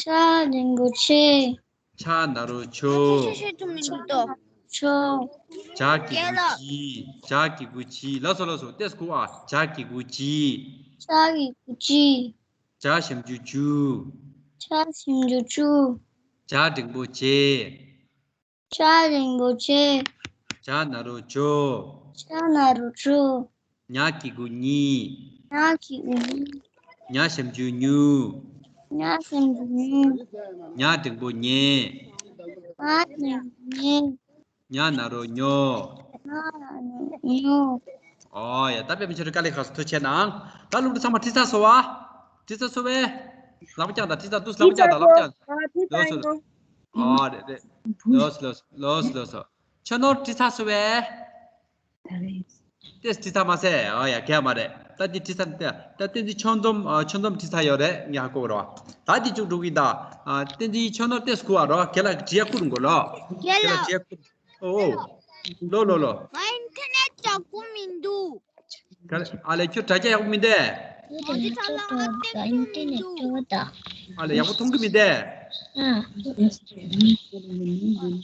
ཆ་འགྲེང་བུ་ཆེ། ཆ་ན་རོ་ཆོ། ཆོ། ཇ་གི་གུ་ཇི། ཇ་གི་གུ་ཇི། ལགས་སོ་ལགས་སོ། ཏོག་ཙམ་ཁུག་ཨ། ཇ་གི་གུ་ཇི། ཇ་གི་གུ་ཇི། ཇ་ཞབས་ཀྱུ་ཇུ། ཇ་ཞབས་ཀྱུ་ཇུ། ཇ་འགྲེང་བུ་ཇེ། ཇ་འགྲེང་བུ་ཇེ། ཇ་ན་རོ་ཇོ། ཇ་ན་རོ་ཇོ། ཉ་གི་གུ་ཉི། ཉ་གི་གུ་ཉི། ཉ་ཞབས་ཀྱུ་ཉུ། ཉ་ཞབས་ཀྱུ་ཉུ། ཉ་འགྲེང་བུ་ཉེ། ཉ་འགྲེང་བུ་ཉེ། ཉ་ན་རོ་ཉོ། ཉ་ན་རོ་ཉོ། ཨོ་ཡ། ད་པད་མ་ཆོས་སྒྲོན་དཀའ་ལས་ཁག་སོང་། ཐུགས་རྗེ་གནང་། ད་སློབ་ཕྲུག་ཚང་མ་ཁྲིད་ཚར་སོང་བ། ཁྲིད་ཚར་སོང་བས། ལག་པ་བརྐྱངས་དང་། ཁྲིད་ཚར་འདུག་ལག་པ་བརྐྱངས་དང་། ལག་པ་བརྐྱངས། ལགས་སོ་ལགས་སོ། ཨོ་རེད་རེད། ལགས་སོ་ལགས་སོ་ལགས་སོ། ཆོས་ནོར་ཁྲིད་ཚར་སོང་བས། ཏོག་ཙམ་ཁྲིད་ཚར་མ་ཟད། ཨོ་ཡ། གལ་མ་རེད། ད་འདི་ཁྲིད་ཚར་འདི། ད་བསྟན་འཛིན་ཆོས་འཛོམས། ཨ། ཆོས་འཛོམས་ཁྲིད་ཚར་ཡོད་རེད། ངས་ཧ་གོ་གི་རེད་བ། ད་འདི་མཇུག་འགྲོ་གི་ཡིན་ད། ཨ། བསྟན་འཛིན་ཆོས་ནོར་ཏོག་ཙམ་ཁུག་ཨ་རོ། རྒན་ལགས་ཀྱིས་འབྲི་ཡ་བསྐུར་དགོས་ལོ། རྒན་ལགས་ཀྱིས་འབྲི་ཡ་བསྐུར། ཨོ་ཨོ། ལོ་ལོ་ལོ། ང་ཨིན་ཐར་ནེཊ་ཡག་པོ་མི་འདུག་ག་རེ། ཨ་ལས། ཁྱོད་དྲ་རྒྱ་ཡག་པོ་མི་འདུག་ཨ་ལས། ཡག་པོ་མཐོང་གི་མི་འདུག་ཨ་ལས། ཡག་པོ་མཐོང་གི་མི་འདུག་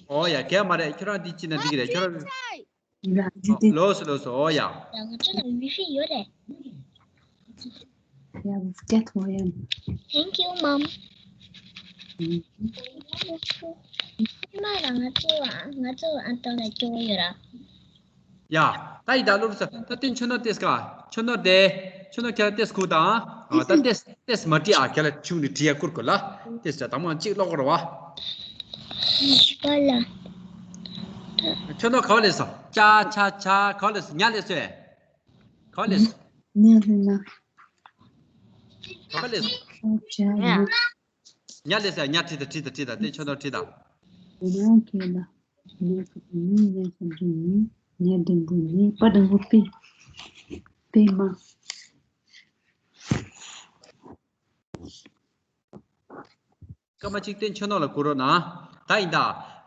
ཨོ་ཡ། གལ་མ་རེད། ཁྱོད་རང་འདི་ཅི་ན་འགྲིག་གི་རེད། ཁྱོད་རང་། ལགས་སོ་ལགས་སོ། ཨོ་ཡ། ང་ཚོ་ལ་ཝི་ཧྥི་ཡོད་རེད། Thank you, Mom. མ་རང་ང་ཚོ་ང་ཚོ་ཨ་ཏོ་ལ་སྐྱོ་ཡོད་ར། ཡ། ད་ཡི་ད་ལོ་ས། ད་བསྟན་ཆོས་ནོར་ཏོག་ཙམ་ཁུག་ཆོས་ནོར་དེ། ཆོས་ནོར་ཁྱེད་རང་ཏོག་ཙམ་ཁུག་དང་། ཨ། ད་ཏོག་ཙམ་ཏོག་ཙམ་མ་བྲིས་ཨ། ཁྱེད་རང་ཆུང་ནས་བྲིས་ཡ་བསྐུར་དགོས་ལ། ཏོག་ཙམ་དང་པོ་གཅིག་ཀློག་དགོས་རེད་བ། ཤི་པ་ལ། ཆོས་ནོར་ག་པར་སླེབས་སོང་། ཅ་ཆ་ཇ། ག་པར་སླེབས་སོང་། ཉ་སླེབས་སོང་། ག་པར་སླེབས་སོང་། ཉ་སླེབས་ན། ག་པར་སླེབས་སོང་། ཉ། ཉ་སླེབས་སོང་། ཉ་ཁྲིད་དང་། ཁྲིད་དང་། ཁྲིད་དང་། བསྟན་ཆོས་ནོར་ཁྲིད་དང་། ཉ་གི་ལ། ཉ་གི་ཉི། ཉ་གི་ཉི། ཉ་འགྲེང་བུ་ཉི། པ་འགྲེང་བུ་པི། པད་མ། སྐར་མ་གཅིག་བསྟན་ཆོས་ནོར་ལ་བསྐུར་རོགས་གནང་། ད་ཡིན་ད།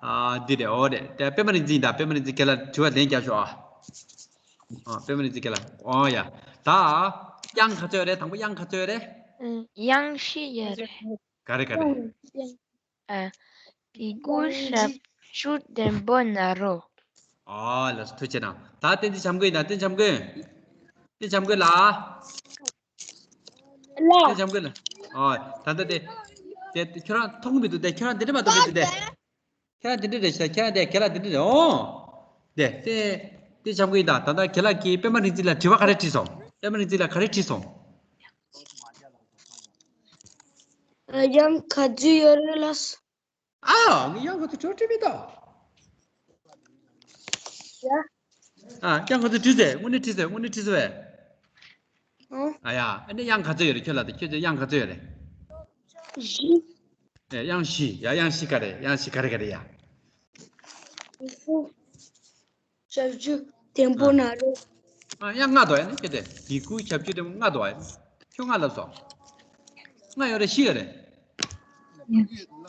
ཨ། འདི་རེད། ཨོ་རེད། དེ་པད་མ་རིག་འཛིན་ཡིན་ད། པད་མ་རིག་འཛིན། ཁྱེད་ལ་དྲི་བ་ལན་རྒྱག་ཤོག་ཨ། ཨ། པད་མ་རིག་འཛིན་ཁྱེད་ལ། ཨོ་ཡ། ད་དབྱངས་ག་ཚོད་རེད། དང་པོ་དབྱངས་ག་ཚོད་རེད། ཨ། དབྱངས་བཞི་ཡོད་རེད། ག་རེ་ག་རེ། ཨ། གི་གུ་ཞབས་ཀྱུ་ལྡེམ་པོ་ན་རོ། ཨ་ལགས་སོ། ཐུགས་རྗེ་གནང་། ད་བསྟན་འཛིན་བྱམས་མགོན་ཡིན་ན། བསྟན་འཛིན་བྱམས་མགོན། བསྟན་འཛིན་བྱམས་མགོན་ལགས། ལགས། བསྟན་འཛིན་བྱམས་མགོན་ལགས། ཨོ། ད་ལྟ་དེ། དེ་ཁྱོད་རང་མཐོང་གི་མི་འདུག་སྟེ། ཁྱོད་རང་འདི་འདྲ་མ་གཏོང་གི་འདུག་སྟེ། ཁྱོད་རང་འདི་འདྲ་རེད་ཤག་ཁྱོད་རང་དེ་རྒན་ལགས་འདི་འདྲ་རེད། ཨོ། དེ་དེ་བསྟན་འཛིན་བྱམས་མགོན་ཡིན་ད། ད་ལྟ་རྒན་ལགས་ཀྱིས་པད་མ་རིག་འཛིན་ལ་དྲི་བ་ག་རེ་དྲིས་སོང་། པད་མ་རིག་འཛིན་ལ་ག་རེ་དྲིས་སོང་། དབྱངས་ག་ཚོད་ཡོད་རེད་ལགས། ཨ། ངས་དབྱངས་ག་ཚོད་དྲིས་མེད་ད། ཡ། ཨ། དབྱངས་ག་ཚོད་དྲིས་ཟེར། དངོས་གནས་དྲིས་ཟེར། དངོས་གནས་དྲིས་ཟེར་བས། ཨོ། ཨ་ཡ། ཨ་ནི་དབྱངས་ག་ཚོད་ཡོད་རེད། ཁྱོད་ལ་དེ་ཁྱོད་ཚོ་དབྱངས་ག་ཚོད་ཡོད་རེད། བཞི། ཨེ། དབྱངས་བཞི། ཡ། དབྱངས་བཞི་ག་རེ། དབྱངས་བཞི་ག་རེ་ག་རེ་ཡ། ཞབས་ཀྱུ་ལྡེམ་པོ་ན་རོ། ཨ། དབྱངས་ལྔ་འདུག་ཨ་ནི་ཁྱོད་དེ། གི་གུ་ཞབས་ཀྱུ་ལྡེམ་པོ་ལྔ་འདུག་ཨ་ནི། ཁྱོད་ལྔ་ལབ་སོང་། ལྔ་ཡོད་རེད། བཞི་ཡོད་རེད།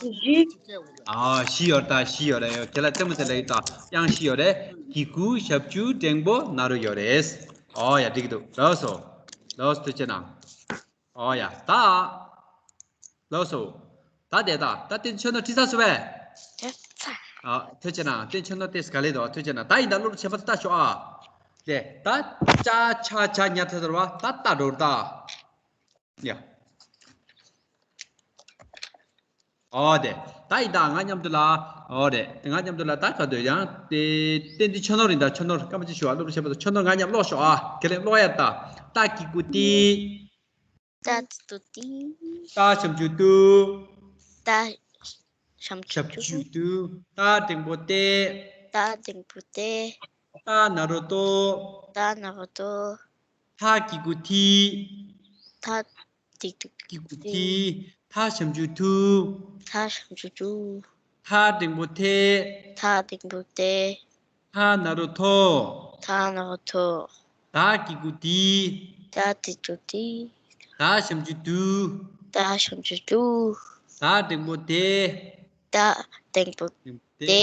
བཞི། ཨ། བཞི་ཡོད་ད། བཞི་ཡོད་རེད། ཡོད། ཁྱེད་ལ་རྩེད་མོ་རྩེ་ལ་ཡོད་ད། དབྱངས་བཞི་ཡོད་རེད། གི་གུ་ཞབས་ཀྱུ་ལྡེམ་པོ་ན་རོ་ཡོད་རེད། ཨོ་ཡ། འགྲིག་གི་འདུག་ལགས་སོ། ལགས་སོ། ཐུགས་རྗེ་གནང་། ཨོ་ཡ། ད། ལགས་སོ། ད་དེ་ད། ད་བསྟན་འཛིན་ཆོས་ནོར་དྲིས་ཚར་སོང་བས། ཨ། ཐུགས་རྗེ་གནང་། བསྟན་འཛིན་ཆོས་ནོར་ཏོག་ཙམ་ག་ལེར་འདུག་ཐུགས་རྗེ་གནང་། ད་ཡིན་ད། སློབ་ཕྲུག་གཞན་པ་ཚོ་ལྟ་ཤོག་ཨ། དེ་ད། ཅ་ཆ་ཇ་ཉ་ཐ་ཟེར་བ་ད་ལྟ་འགྲོ་ད། ཡ། ཨོ་དེ། ད་ཡིན་ད། ང་མཉམ་དུ་ལ། ཨོ་རེད། ང་མཉམ་དུ་ལ་ད་ག་དུས་ཡང་དེ་བསྟན་འཛིན་ཆོས་ནོར་ཡིན་ད། ཆོས་ནོར་སྐར་མ་གཅིག་ཞུ་ཨ། སློབ་ཕྲུག་གཞན་པ་ཚོ་ཆོས་ནོར་ང་མཉམ་ཀློག་ཤོག་ཨ། དེ་ལས་ཀློག་ཡ་ད། ཏ་གི་གུ་ཏི། ཏ་གི་གུ་ཏི། ཏ་ཞབས་ཀྱུ་ཏུ། ཏ་ཞབས་ཀྱུ་ཞབས་ཀྱུ་ཏུ། ཏ་འགྲེང་པོ་ཏེ། ཏ་འགྲེང་པོ་ཏེ། ཏ་ན་རོ་ཏོ། ཏ་ན་རོ་ཏོ། ཐ་གི་གུ་ཐི། ཐ་གི་གུ་གི་གུ་ཐི། ཐ་ཞབས་ཀྱུ་ཐུ། ཐ་ཞབས་ཀྱུ་ཐུ། ཐ་འགྲེང་པོ་ཐེ། ཐ་འགྲེང་པོ་ཐེ། ཐ་ན་རོ་ཐོ། ཐ་ན་རོ་ཐོ། ད་གི་གུ་དི། ད་གི་གུ་དི། ད་ཞབས་ཀྱུ་དུ། ད་ཞབས་ཀྱུ་དུ། ད་འགྲེང་པོ་དེ། ད་འགྲེང་པོ་དེ།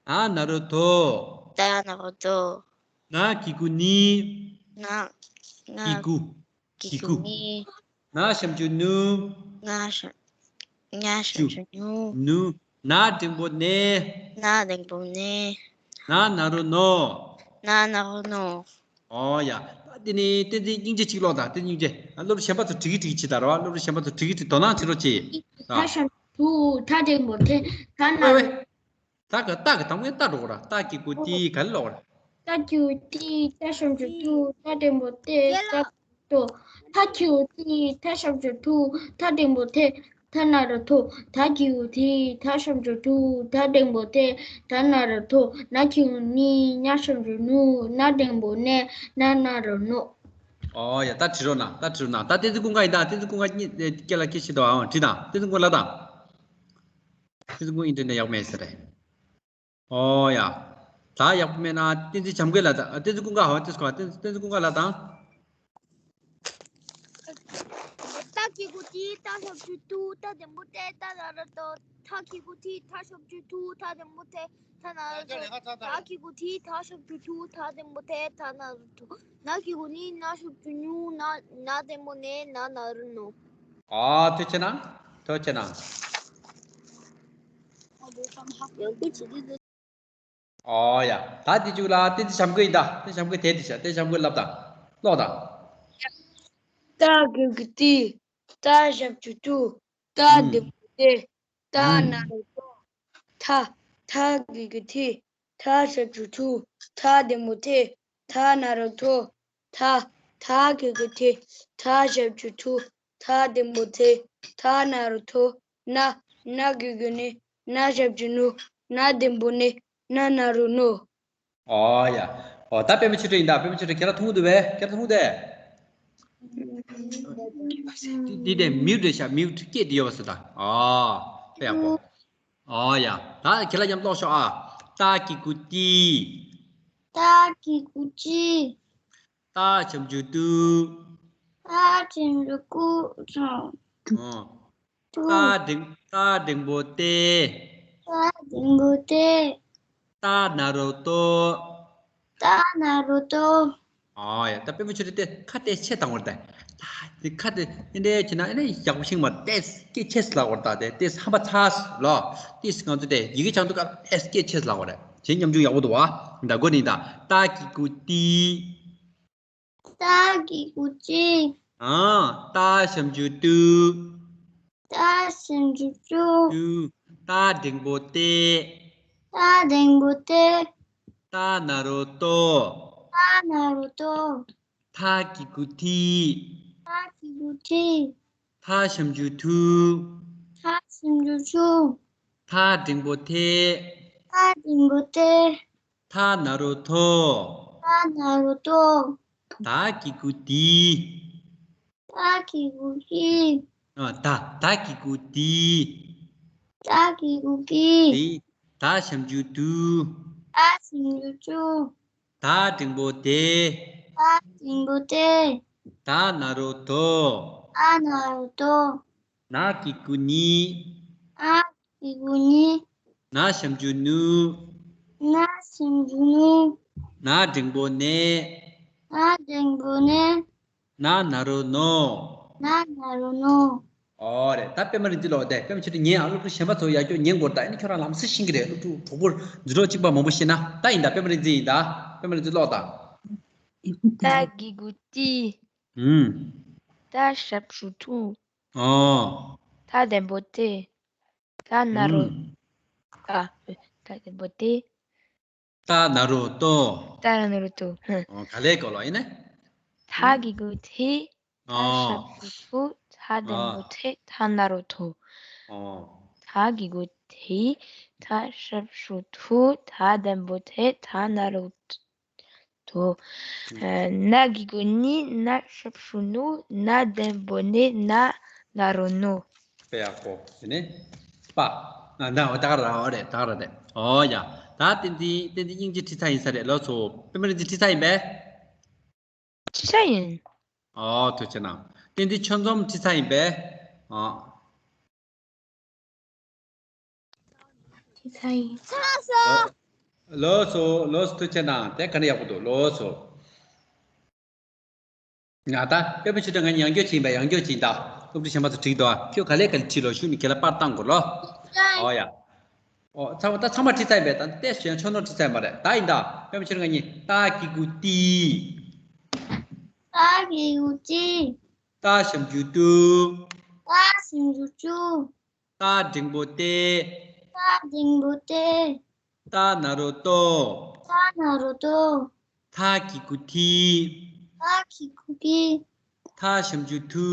ད་ན་རོ་དོ། ད་ན་རོ་དོ། ན་གི་གུ་ནི། ན། ན་གི་གུ། གི་གུ་ནི། ན་ཞབས་ཀྱུ་ནུ། ན་ཞབས། ན་ཞབས་ཀྱུ་ནུ། ནུ། ན་འགྲེང་པོ་ནེ། ན་འགྲེང་པོ་ནེ། ན་ན་རོ་ནོ། ན་ན་རོ་ནོ། ཨོ་ཡ། ད་དེ་ནི་བསྟན་འཛིན་སྙིང་རྗེ་གཅིག་ཀློག་དང་། བསྟན་འཛིན་སྙིང་རྗེ། ཨ། སློབ་ཕྲུག་གཞན་པ་ཚོ་བྲིས་ཀྱི་བྲིས་ཀྱི་བྱེད་དང་རོ། སློབ་ཕྲུག་གཞན་པ་ཚོ་བྲིས་ཀྱི་བྲིས། དོ་སྣང་བྱེད་རོགས་གྱིས། ད་ཤམ་དུ་ད་འགྲེང་པོ་དེ་ད་ན། ཨོ་ཝེ། ད་ག་ད་ག་དང་པོའི་ད་འགྲོ་གོ་ར། ད་གི་གུ་དི་ག་ལ་ལོག་ར། ད་གི་གུ་དི་ད་ཤམ་དུ་དུ་ད་འགྲེང་པོ་དེ་ད། ཏོ། ཐ་གི་གུ་ཐི་ཐ་ཞབས་ཀྱུ་ཐུ་ཐ་འགྲེང་པོ་ཐེ། ཐ་ན་རོ་ཐོ། ད་གི་གུ་ཐི་ཐ་ཞབས་ཀྱུ་ཐུ་ཐ་འགྲེང་པོ་ཐེ། ཐ་ན་རོ་ཐོ། ན་གི་གུ་ནི་ན་ཞབས་ཀྱུ་ནུ་ན་འགྲེང་པོ་ནེ། ན་ན་རོ་ནོ། ཨོ་ཡ། ད་བྲིས་རོགས་གནང་། ད་བྲིས་རོགས་གནང་། ད་བསྟན་འཛིན་ཀུན་དགའ་ཡིན་ད། བསྟན་འཛིན་ཀུན་དགའ་གཉིས་སྐད་ལ་སྐད་ཆེ་དོ། ཨང་བྲིས་དང་། བསྟན་འཛིན་ཀུན་དགའ་ལབ་དང་། བསྟན་འཛིན་ཀུན་དགའ་ཨིན་ཊར་ནེཊ་ཡག་པོ་མེད་ས་རེད། ཨོ་ཡ། ད་ཡག་པོ་མེད་ན་བསྟན་འཛིན་བྱམས་མགོན་ལ་ད། བསྟན་འཛིན་ཀུན་དགའ་ཧོ། བསྟན་འཛིན་ཀུན་དགའ། བསྟན་འཛིན་ཀུན་དགའ་ལ་དང་། ད་གི་གུ་ཏི་ད་ཞབས་ཀྱུ་ཏུ་ད་འགྲེང་པོ་ཏེ་ད་ན་རོ་ཏོ། ཐ་གི་གུ་ཐི་ཐ་ཞབས་ཀྱུ་ཐུ་ཐ་འགྲེང་པོ་ཐེ་ཐ་ན་རོ་ཏོ། ད་གི་གུ་ཐི་ཐ་ཞབས་ཀྱུ་ཐུ་ཐ་འགྲེང་པོ་ཐེ་ཐ་ན་རོ་ཏོ། ན་གི་གུ་ནི་ན་ཞབས་ཀྱུ་ནུ་ན་ན་འགྲེང་པོ་ནེ་ན་ན་རོ་ནོ། ཨ། ཐུགས་རྗེ་གནང་། ཐུགས་རྗེ་གནང་། ཡང་ཁུལ་བྱེད་དུས། ཨོ་ཡ། ད་དེ་མཇུག་ལ་བསྟན་འཛིན་བྱམས་མགོན་ཡིན་ད། བསྟན་འཛིན་བྱམས་མགོན་དེ་དེ་བྱ། བསྟན་འཛིན་བྱམས་མགོན་ལབ་དང་། ཀློག་དང་། ཏ་གི་གུ་ཏི། ཏ་ཞབས་ཀྱུ་ཏུ། ཏ་ཨུམ། འགྲེང་པོ་ཏེ། ཏ་ཨུམ། ན་རོ་ཏོ། ཐ། ཐ་གི་གུ་ཐི། ཐ་ཞབས་ཀྱུ་ཐུ། ཐ་འགྲེང་པོ་ཐེ། ཐ་ན་རོ་ཐོ། ཐ། ཐ་གི་གུ་ཐི། ཐ་ཞབས་ཀྱུ་ཐུ། ཐ་འགྲེང་པོ་ཐེ། ཐ་ན་རོ་ཐོ། ན། ན་གི་གུ་ནི་ན་ཞབས་ཀྱུ་ནུ། ན་འགྲེང་པོ་ནེ། ན་ན་རོ་ནོ། ཨོ་ཡ། ཨོ་ད་པད་མ་ཆོས་སྒྲོན་ཡིན་ད། པད་མ་ཆོས་སྒྲོན་ཁྱེད་རང་མཐོང་གི་འདུག་པས། ཁྱེད་རང་མཐོང་གི་འདུག་པས། འདི་ནས་མིའུ་འདྲ་ཤག་མིའུ་སྐད་འདི་ཡོད་པ་ཟེར་ད། ཨོ། དཔེ་ཡག་པོ། ཨོ་ཡ། ད་ཁྱེད་རང་མཉམ་ཀློག་ཤོག་ཨ། ཏ་གི་གུ་ཏི། ཏ་གི་གུ་ཏི། ཏ་ཞབས་ཀྱུ་ཏུ། ཏ་ཞབས་ཀྱུ་ཀུ་ཚང་། ཨོ། ཏ་འགྲེང་། ཏ་འགྲེང་པོ་ཏེ། ཏ་འགྲེང་པོ་ཏེ། ཏ་ན་རོ་ཏོ། ཏ་ན་རོ་ཏོ། ཨོ་ཡ། ད་པད་མ་ཆོས་སྒྲོན་དེ་ཁ་དེ་ཆེ་བཏང་བར་ད། ཏ། དེ་ཁ་དེ་ཨེ་འདྲས་བྱས་ན་ཨེ་ནས་ཡག་པོ་ཤེས་མ་ཏེས་སྐད་ཆེས་ལ་བར་ད་དེ་ཏེས་ཧམ་པ་ཚ་ལ་ཏེས་ང་ཚོ་དེ་ཡི་གེ་ཆག་འདུག་ག་ཏེས་སྐད་ཆེས་ལ་བར་བྱེད་ཉམ་ཆུང་ཡག་པོ་འདུག་བ། ད་གོ་ནི་ད་ཏ་གི་གུ་ཏི། ཏ་གི་གུ་ཏི། ཨ་ཏ་ཞབས་ཀྱུ་ཏུ། ཏ་ཞབས་ཀྱུ་ཏུ། ཏུ། ཏ་འགྲེང་བུ་ཏེ། ཏ་འགྲེང་བུ་ཏེ། ཏ་ན་རོ་ཏོ། ཏ་ན་རོ་ཏོ། ཐ་གི་གུ་ཐི། ཐ་གི་གུ་ཐི། ཐ་ཞབས་ཀྱུ་ཐུ། ཐ་ཞབས་ཀྱུ་ཐུ། ཐ་འགྲེང་བུ་ཐེ། ཐ་འགྲེང་བུ་ཐེ། ཐ་ན་རོ་ཐོ། ཐ་ན་རོ་ཐོ། ད་གི་གུ་དི། ད་གི་གུ་དི། ཨ། ད་ད་གི་གུ་དི། ད་གི་གུ་དི། དི། ད་ཞབས་ཀྱུ་དུ། ད་ཞབས་ཀྱུ་དུ། ད་འགྲེང་བུ་དེ། ད་འགྲེང་བུ་དེ། ད་ན་རོ་དོ། ད་ན་རོ་དོ། ན་གི་གུ་ནི། ན་གི་གུ་ནི། ན་ཞབས་ཀྱུ་ནུ། ན་ཞབས་ཀྱུ་ནུ། ན་འགྲེང་བུ་ནེ། ན་འགྲེང་བུ་ནེ། ན་ན་རོ་ནོ། ན་ན་རོ་ནོ། ཨོ་རེད། ད་པད་མ་རིག་འཛིན་ཀློག་དེ། པད་མ་ཆོས་སྒྲོན་ཉན་ཨ། སློབ་ཕྲུག་གཞན་པ་ཚོ་ཡར་ཀྱོག་ཉན་དགོས། ད་ཨ་ནི་ཁྱོད་རང་ལམ་སེང་ཤེས་ཀྱི་རེད། སློབ་ཕྲུག་གྲོགས་པོ་འཛིན་གྲོགས་གཅིག་པ་མང་པོ་ཤེས་ན། ད་ཡིན་ད། པད་མ་རིག་འཛིན་ཡིན་ད། པད་མ་རིག་འཛིན་ཀློག་ད། ད་གི་གུ་ཏི། ཨུམ། ད་ཞབས་ཀྱུ་ཐུ། ཨོ། ད་འགྲེང་བུ་དེ། ད་ན་རོ། ཨུམ། ཨ། ད་འགྲེང་བུ་དེ། ད་ན་རོ་ཏོ། ད་ན་རོ་ཏོ། ཧུ། ཨོ། ག་ལེ་གོ་ལོ་ཡིན་ན། ད་གི་གུ་ཏི། ད་ཨོ། ཞབས་ཀྱུ་ཐུ། ད་འགྲེང་བུ་ཏེ། ད་ན་རོ་ཏོ། ཨོ། ད་གི་གུ་ཏི། ད་ཞབས་ཀྱུ་ཐུ། ད་འགྲེང་བུ་ཏེ། ད་ན་རོ་ཏོ། ཨ། ན་གི་གུ་ནི། ན་ཞབས་ཀྱུ་ནུ། ན་འགྲེང་བུ་ནེ། ན་ན་རོ་ནོ། དཔེ་ཡག་པོ། དེ་ནས་པ། ཨ། ད་འོ་ད་ག་ར་འོ་རེད། ད་ག་ར་རེད། ཨོ་ཡ། ད་བསྟན་འཛིན། བསྟན་འཛིན་སྙིང་རྗེ་ཁྲིད་ཚར་ཡིན་ས་རེད། ལགས་སོ། པད་མ་རིག་འཛིན་ཁྲིད་ཚར་ཡིན་པས། ཁྲིད་ཚར་ཡིན། ཨོ་ཐུགས་རྗེ་གནང་། བསྟན་འཛིན་ཆོས་འཛོམས་ཁྲིད་ཚར་ཡིན་པས། ཨོ། ཁྲིད་ཚར་ཡིན། ཚར་སོང་། ལགས་སོ། ལགས་སོ། ཐུགས་རྗེ་གནང་། དེ་ག་ནས་ཡག་པོ་འདུག་ལགས་སོ། ང་ད་པད་མ་ཆོས་སྒྲོན་ང་གཉིས་ཡང་བསྐྱར་བྱིན་པ། ཡང་བསྐྱར་བྱིན་ད། སློབ་ཕྲུག་གཞན་པ་ཚོ་བྲིས་འདུག་ཁྱོད་ག་ལེ་ག་ལེ་བྲིས་ལོ། ཤུགས་ནི་ག་ལེ་པར་བཏང་དགོས་ལོ། ཨོ་ཡ། ཨོ། ཚང་མ་ད་ཚང་མ་བྲིས་ཚར་ཡིན་པས། ད་ཏེ་ཞེ་ཡང་ཆོ་ནོ་བྲིས་ཚར་ཡིན་པ་རེད། ད་ཡིན་ད། པད་མ་ཆོས་སྒྲོན་ང་གཉིས། ད་གི་གུ་ཏི། ད་གི་གུ་ཏི། ད་ཞབས་ཀྱུ་ཏུ། ད་ཞབས་ཀྱུ་ཏུ། ད་འགྲེང་བུ་ཏེ། ད་འགྲེང་བུ་ཏེ། ད་ན་རོ་ཏོ། ད་ན་རོ་ཏོ། ཐ་གི་གུ་ཐི། ཐ་གི་གུ་ཐི། ཐ་ཞབས་ཀྱུ་ཐུ།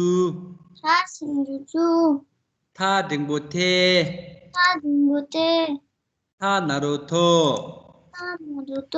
ཐ་ཞབས་ཀྱུ་ཐུ། ཐ་འགྲེང་བུ་ཐེ། ཐ་འགྲེང་བུ་ཐེ། ཐ་ན་རོ་ཐོ། ཐ་ན་རོ་ཐོ།